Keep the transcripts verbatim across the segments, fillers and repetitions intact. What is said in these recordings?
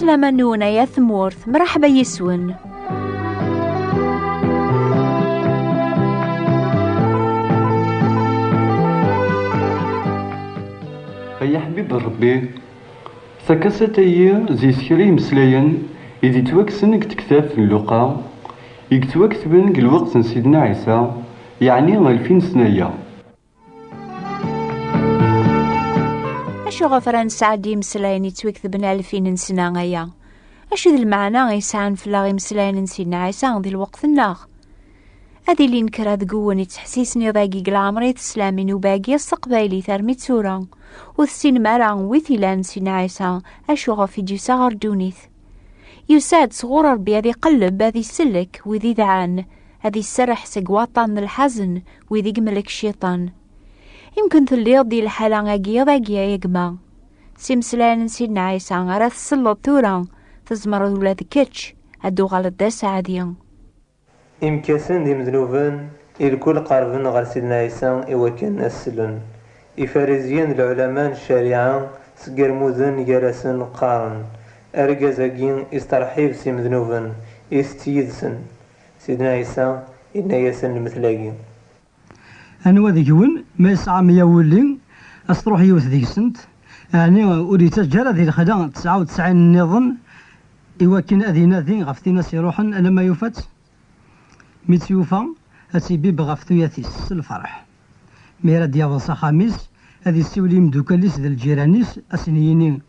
Laman-nwen ay at tmurt, mraḥba yis-wen. Ay aḥbib n Ṛebbi, takasat-agi zi-s kra imeslayen i d-ittwakksen deg tektabt n Luqa, i yettwaktben deg lweqt n Sidna Ɛisa, yeɛni alfin sna-ya. Acu ɣef ara nesɛeddi imeslayen yettwaketben alfin n sna aya? Acu d lmeɛna i sɛan fell-aɣ imeslayen n Sidna Ɛisa di lweqt-nneɣ? Ad ilin kra deg-wen ittḥessisen iḍ-agi deg leɛmer i teslam i nnuba-agi s teqbaylit armi d tura, ur tessinem ara wi t-ilan Sidna Ɛisa, acu ɣef i d-yusa ɣer ddunit. Yusa-d sɣur Ṛebbi ad iqelleb, ad isellek wid idɛan, ad iserreḥ seg waṭṭan n lḥazen wid i yemlek cciṭan. Imken telliḍ di lḥala-agi iḍ-agi ay gma. S imeslayen n Sidna Ɛisa ara tselleḍ tura, tzemreḍ ula d kečč ad d-tuɣaleḍ d aseɛdi. Imekkasen d imednuben, ilkul qerben ɣer Sidna Ɛisa i wakken ad sellen. Ifariziyen d lɛulama n ccariɛa sgermuden gar-asen qqaren, argaz-agi isterḥib s imednuben, itett yid-sen. Sidna Ɛisa yenna-yasen lmetl-agi. Anwa deg-wen ma yesɛa mya wulli, as-truḥ yiwet deg-sent, ɛni ur yettaǧǧa ara di lexla tesɛa u tesɛin nniḍen i wakken ad inadi ɣef tin as-iruḥen alamma yufa-tt? Mi tt-yufa, ad tt-ibib ɣef tuyat-is s lferḥ. Mi ara d-yaweḍ s axxam-is, ad issiwel i yimdukal-is d lǧiran-is, ad sen-yini,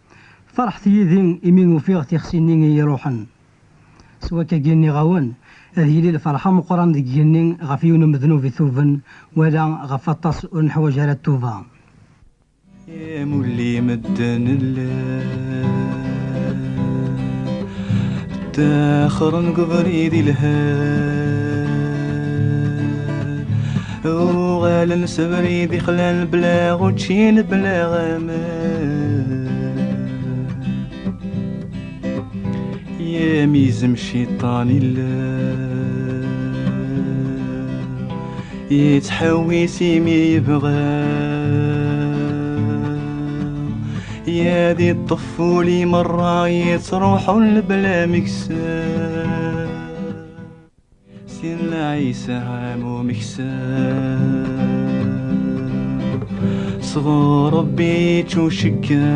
ferḥet yid-i imi ufiɣ tixsi-nni i iruḥen. S wakkagi nniɣ-awen, ad yili lferḥ ameqqran deg igenni ɣef yiwen umednub ituben, wala ɣef waṭas ur neḥwaǧ ara ttuba. Yamulli medden llan ttaxren deg ubrid ilhan, uɣalen s abrid ixlan bla učči bla aman. Yamizem ciṭan illa yettḥewwis imi yebɣa, yad iṭṭef uli merra yettruḥun bla meksa. Sidna Ɛisa am umeksa, sɣur Ṛebbi yeččucekka,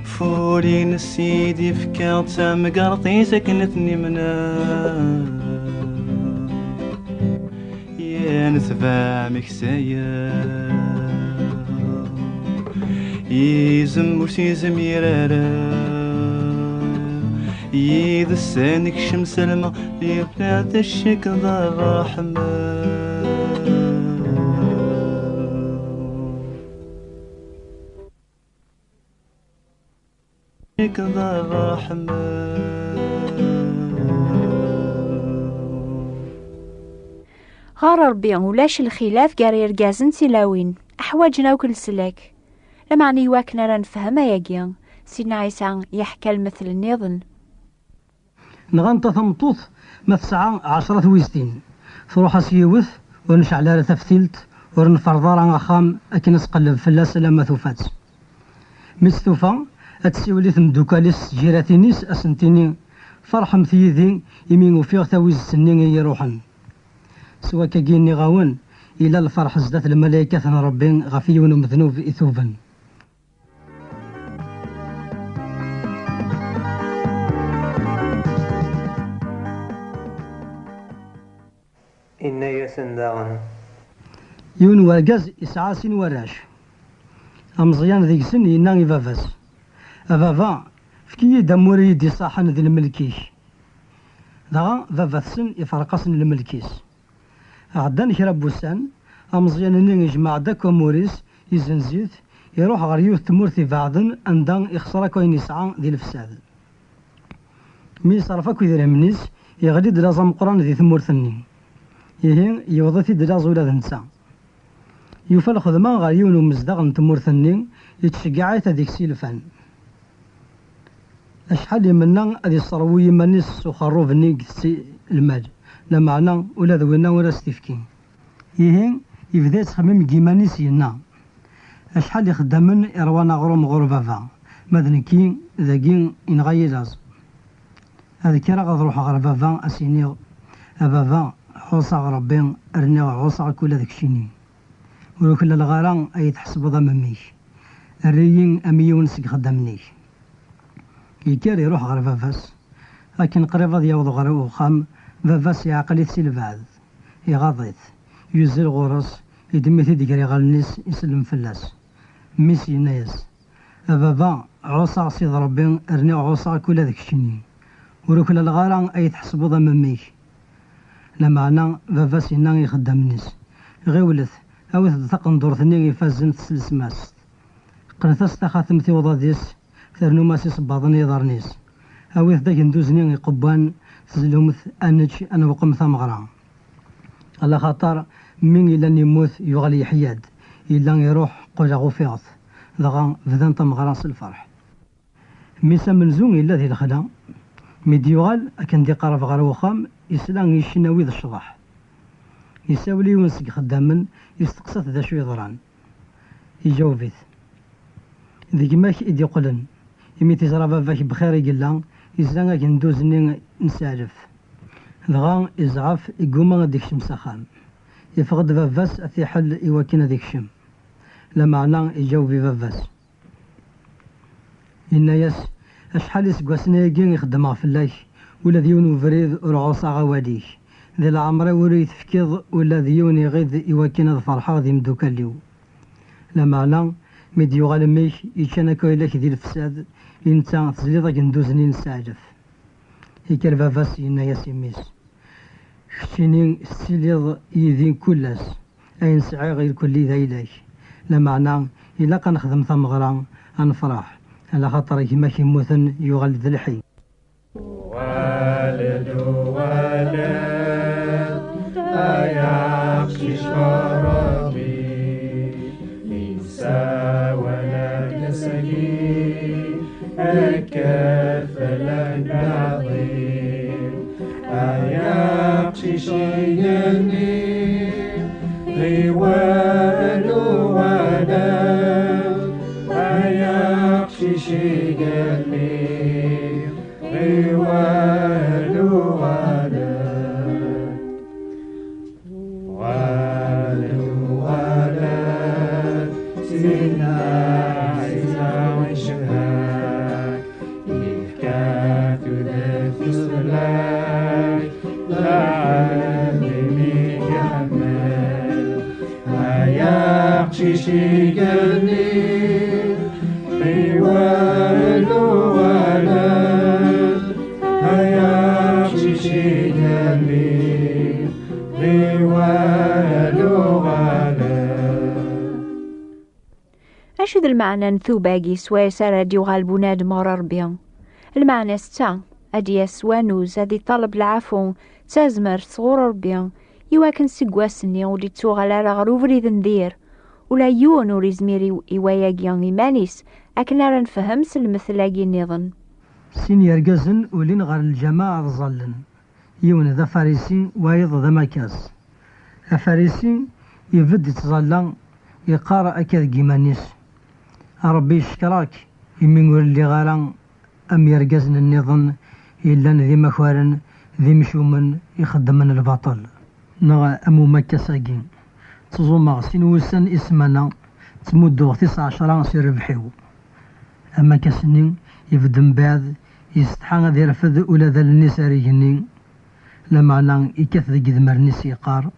f ul-ines i d-ifka d tamgerṭ-is akken ad ten-imneɛ. Yenetbeɛ ameksa-ya, izem ur s-izmir ara, yid-s ad nekcem s lmeɣ, yebna-d ccek d ṛṛeḥma. Ccek d ṛṛeḥma. Ɣer Ṛebbi ulac lxilaf gar yirgazen d tilawin, ḥwaǧen akk leslak. Lameɛna iwakken ara nefhem ayagi, Sidna Ɛisa yeḥka lmetl nniḍen. Nɣan-t a tameṭṭut ma tesɛa ɛecra twiztin, truḥ-as yiwet, ur nceɛl ara taftilt, ur nferḍ ara axxam akken ad tqelleb fell-as alamma tufa-tt. Mi tt-tufa, ad tessiwel i temdukal-is s tǧiratin-is, ad sent-tini, ferḥemt yid-i imi ufiɣ tawizt-nni i yi-iruḥen. S wakkagi nniɣ-awen, ila lferḥ zdat lmalaykat n Ṛebbi ɣef yiwen umednub ituben. Inna-yasen daɣen. Yiwen wergaz isɛa sin warrac. Ameẓyan deg-sen yenna i baba-s, a baba, efk-iyi-d amur i yi-d-iṣaḥen d lmelk-ik. Dɣa baba-tsen iferq-asen lmelk-is. Ɛeddan kra n wussan, ameẓyan-nni ijmeɛ-d akk amur-is, izenz-it, iruḥ ɣer yiwet tmurt ibeɛden anda ixṣer akk ayen yesɛa di lefsad. Mi yeṣref akk idrimen-is, iɣli-d laẓ ameqqran di tmurt-nni. Ihi, yewweḍ-it-id laẓ ula d netta. Yufa lxedma ɣer yiwen umezdaɣ n tmurt-nni, yettceggiɛ-it ad ikes ilfan. Acḥal imenna ad isserwu iman-is s uxerrub-nni i itett lmal, lameɛna ula d winna ur as-t-ifki. Ihi, yebda yettxemmim deg yiman-is yenna, acḥal ixeddamen i ṛwan aɣrum ɣur baba, Ma d nekki, dagi yenɣa-yi laẓ. Ad kkreɣ ad ruḥeɣ ɣer baba, ad s-iniɣ: "A baba, ɛuṣaɣ Ṛebbi, rniɣ ɛuṣaɣ-k ula d keččini. Ur uklaleɣ ara ay tḥesbeḍ am mmi-k. Err-iyi am yiwen seg ixeddamen-ik." Yekker iruḥ ɣer baba-s. Akken qrib ad yaweḍ ɣer uxxam, baba-s iɛqel-it si lebɛed. Iɣaḍ-it. Yuzzel ɣur-s, iddem-it-id gar iɣallen-is, isellem fell-as. Mmi-s yenna-yas: "A baba, ɛuṣaɣ Sidi Ṛebbi, rniɣ ɛuṣaɣ-k ula d keččini. Ur uklaleɣ ara ay tḥesbeḍ am mmi-k." Lameɛna baba-s yenna i ixeddamen-is: "Ɣiwlet, awit-d taqendurt-nni ifazen teslesmast. Qqnet-as taxatemt i uḍad-is, ternum-as isebbaḍen i yiḍarren-is. Awit-d agenduz-nni iqewwan, tezlum-t, ad nečč, ad newqem tameɣra." Alaxaṭer mmi yellan yemmut, yuɣal yeḥya-d. Yella iruḥ, qqleɣ ufiɣ-t. Dɣa bdan tameɣra s lferḥ. Mmi-s amenzu yella di lexla. Mi d-yuɣal, akken d-iqerreb ɣer uxxam, yesla i ccnawi d ccḍeḥ. Yessawel i yiwen seg ixeddamen, yesteqsa-t d acu yeḍran. Iǧaweb-it: "D gma-k i d-iqqlen. Imi t-iẓra baba-k bxir i yella, yezla agenduz-nni n Saɛlef. Dɣa izɛef, igguma ad d-ikcem s axxam. Yeffeɣ-d baba-s ad t-iḥell i wakken ad ikcem. Lameɛna iǧaweb i baba-s, yenna-yas: 'Acḥal iseggasen-agi i xeddmeɣ fell-ak, ula d yiwen ubrid ur ɛuṣaɣ awal-ik. Di leɛmer-iw ur iyi-tefkiḍ ula d yiwen iɣid i wakken ad ferḥeɣ d imeddukal-iw.'" Lameɛna, mi d-yuɣal mmi-k, yeččan akk ayla-k di lefsad, i netta tezliḍ agenduz-nni n Saɛlef. Yekker baba-s, yenna-yas i mmi-s: "Keččini tettiliḍ yid-i kul ass, ayen sɛiɣ irkelli d ayla-k. Lameɛna, ilaq ad nexdem tameɣra, ad nefreḥ, alaxaṭer gma-k yemmuten yuɣal d lḥi." Uɣal-d, uɣal-d, ay aqcic ɣer Ṛebbi, yessawal-ak ass-agi, kker fell-ak d aɛḍil. Ay aqcic igenni, ɣiwel uɣal-d, ay aqcic igenni, ɣiwel uɣal-d. Uɣal-d, uɣal-d, Sidna Ɛisa icebha-k, yefka tudert-is fell-ak, lɛebd imi k-iḥemmel. Ay aqcic igenni, ɣiwel uɣal-d. Ay aqcic igenni, ɣiwel uɣal-d. Acu d lmeɛna n tuba-agi swayes ara d-yuɣal bunadem ɣer Ṛebbi? Lmeɛna-s d ta: ad d-yas s wanuz, ad iṭaleb leɛfu d tazmert sɣur Ṛebbi, iwakken seg wass-nni ur d-ittuɣal ara ɣer ubrid n dir. Ula yiwen ur izmir i, i wayagi iman-is, akken ara nefhem s lemtel-agi nniḍen. Sin yergazen ulin ɣer lǧameɛ ad ẓallen. Yiwen d afarisi, wayeḍ d amakas. Afarisi ibedd ittẓalla, iqqar akka deg yiman-is: "A Ṛebbi, cekkreɣ-k imi ur lliɣ ara am yergazen nniḍen yellan d imakaren, d imcumen, ixeddmen lbaṭel." Neɣ am umakkas-agi: "Ttẓumaɣ sin wussan i ssmana, ttmudduɣ tis ɛecra si rrbeḥ-iw." Amakas-nni ibedd mbeɛd, yessetḥa ad irfed ula d allen-is ar igenni, lameɛna ikkat deg idmaren-is yeqqar: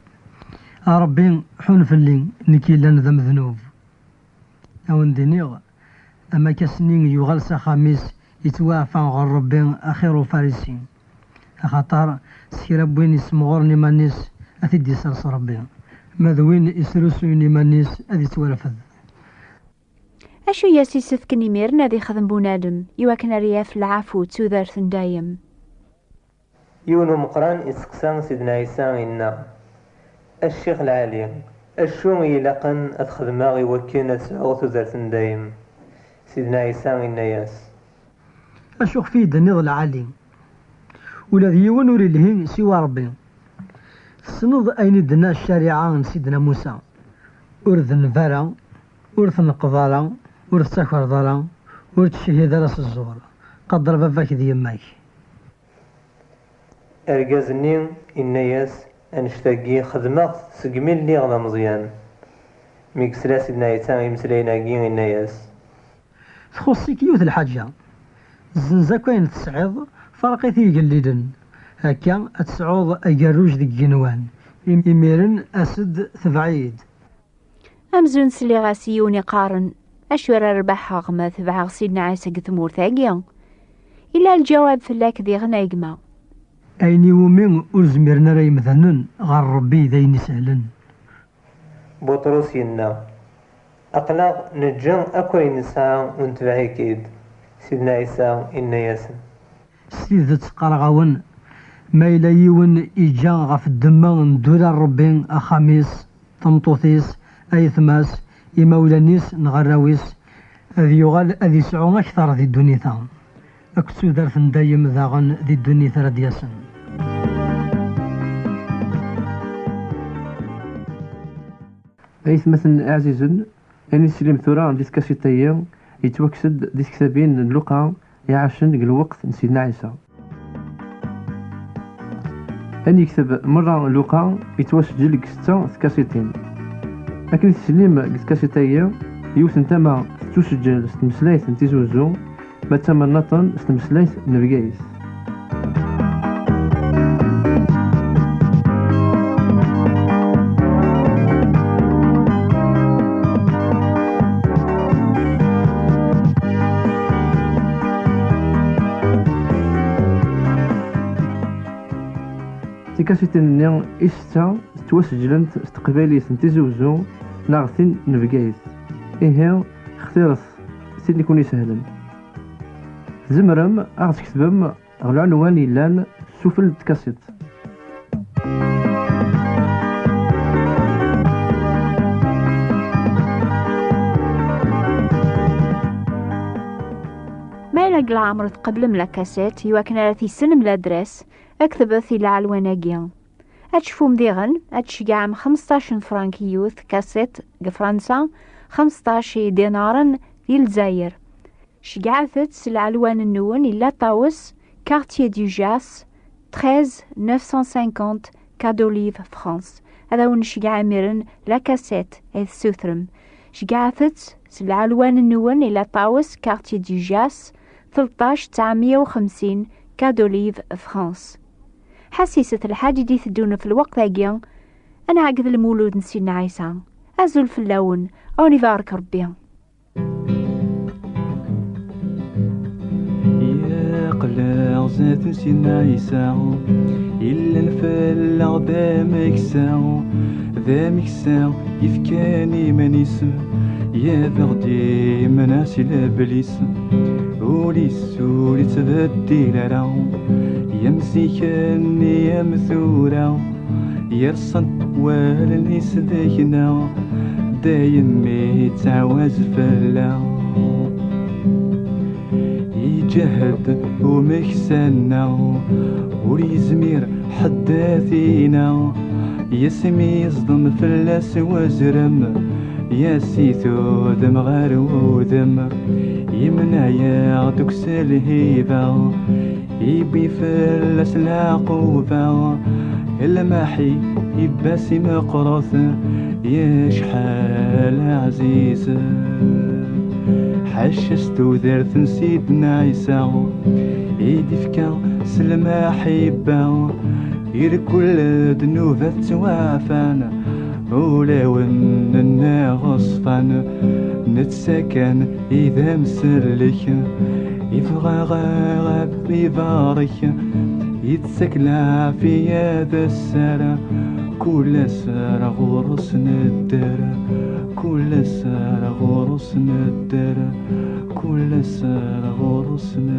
"A Ṛebbi, ḥun fell-i, nekk yellan d amednub." A wen-d-iniɣ, amakas-nni yuɣal s axxam-is, yettwaɛfa ɣer Ṛebbi axir ufarisi. Axaṭer s kra n win yessemɣuren iman-is, ad t-id-isers Ṛebbi. Ma d win yesrusuyen iman-is, ad ittwarfed. Acu i as-isefken imiren ad ixdem bunadem, iwakken ad yaf lɛafu d tudert n dayem? Yiwen umeqqran isteqsa Sidna Ɛisa, inna: "A Ccix lɛali, acu i ilaqen ad xedmeɣ iwakken ad sɛuɣ tudert n dayem?" Sidna Ɛisa inna-yas: "Acu ɣef i yi-d-tenniḍ lɛali? Ula d yiwen ur ilhi siwa Ṛebbi. Tessneḍ ayen i d-tenna ccariɛa n Sidna Musa: ur tdenneb ara, ur tneqqeḍ ara, ur tettakreḍ ara, Ur ttcehhid ara s ẓẓur. Qader baba-k d yemma-k. Argaz-nni yenna-yas: "Annect-agi xedmeɣ-t segmi lliɣ d ameẓyan." Mi yesla Sidna Ɛisa i imeslayen-agi, yenna-yas: "Txuṣṣ-ik yiwet lḥaǧa. Zzenz akk ayen tesɛiḍ, ferq-it i igellilen. Akka ad tesɛuḍ agerruj deg igenwan. Im-, imiren as-d, tbeɛ-iyi-d." Amzun sliɣ-as i yiwen iqqaren: "Acu ara rebḥeɣ ma tebɛeɣ Sidna Ɛisa deg tmurt-agi?" Illa lǧawab fell-ak diɣen, a gma. Ayen iwumi ur zmiren ara yemdanen ɣer Ṛebbi d ayen isehlen. Buṭrus yenna: "Aql-aɣ neǧǧa akk ayen nesɛa u netbeɛ-ik-id." Sidna Ɛisa yenna-yasen: "S tidet qqareɣ-awen, ma yella yiwen iǧǧa ɣef ddemma n ddula n Ṛebbi axxam-is, tameṭṭut-is, ayetma-s, imawlan-is neɣ arraw-is, ad yuɣal ad yesɛu akteṛ di ddunit-a, akked tudert n dayem daɣen di ddunit ara d-yasen." Aytmaten iɛzizen, ayen i teslim tura di tkasiṭ-agi yettwakkes-d di tektabin n Luqa iɛacen deg lweqt n Sidna Ɛisa. Ayen yekteb merra Luqa yettwaseǧǧel deg setta tkasiṭin. Akken i teslim deg tkasiṭ-agi, yiwet n tama tettuseǧǧel s tmeslayt n Tizi Uzzu, ma d tama nniḍen s tmeslayt n Bgayet. Tikasitin-nni i setta ttwaseǧǧlent s teqbaylit n Tizi Uzzu neɣ tin n Bgayet. Ihi, xtiret tin i ken-isehlen. Tzemrem ad ɣ-tketbem ɣer lɛunwan yellan sufell n tkasiṭ. Ma yella deg leɛmer tqeblem la cassette i wakken ara tissinem ladres, ktbet i lɛelwan-agi. Ad tecfum diɣen, ad tceggɛem xemsṭac n frank i yiwet kaṣiṭ deg Fransa, xemsṭac idinaren di Lezzayer. Ceggɛet-tt s lɛelwan-nwen i La Taos, Quartier du Jas, treize neuf cent cinquante, Quai d'Olive, France. Ad awen-nceggeɛ imiren la cassette ay tessutrem. Ceggɛet-tt s lɛelwan-nwen i La Taos, Quartier du Jas, tleṭṭac tesɛemya u xemsin, Quai d'Olive, France. Ḥassiset lḥaǧ i d-iteddun f lweqt-agi, ad nɛegged Lmulud n Sidna Ɛisa. Azul fell-awen, ad wen-ibarek Rebbi. Aql-aɣ zdat n Sidna Ɛisa, illan fell-aɣ d ameksa, d ameksa yefkan iman-is, ad aɣ-d-imneɛ si leblis. Ul-is ur ittbeddil ara, am zik-nni am tura, yerṣan wallen-is deg-neɣ, dayem ittɛawaz fell-aɣ. Iǧahed umeksa-nneɣ, ur yezmir ḥedd ad t-ineɣ, asmi yeẓdem fell-as wazrem, yas-itudem ɣer wudem, yemneɛ-yaɣ-d akk s lhiba, iwwi fell-as lɛaquba, lmaḥi ibbas imeqret, yecḥal aɛziz. Ḥaca s tudert n Sidna Ɛisa, i d-ifka s lmaḥibba, irkul ddnubat ttwaɛfan, ulawen-nneɣ ṣfan, netta kan i d amsellek, ibɣa ɣef ibarek, ittak lɛafiya d sser, kul ass ar ɣur-s nedder, kul ass ar ɣur-s nedder, kul ass ar ɣur-s nedder.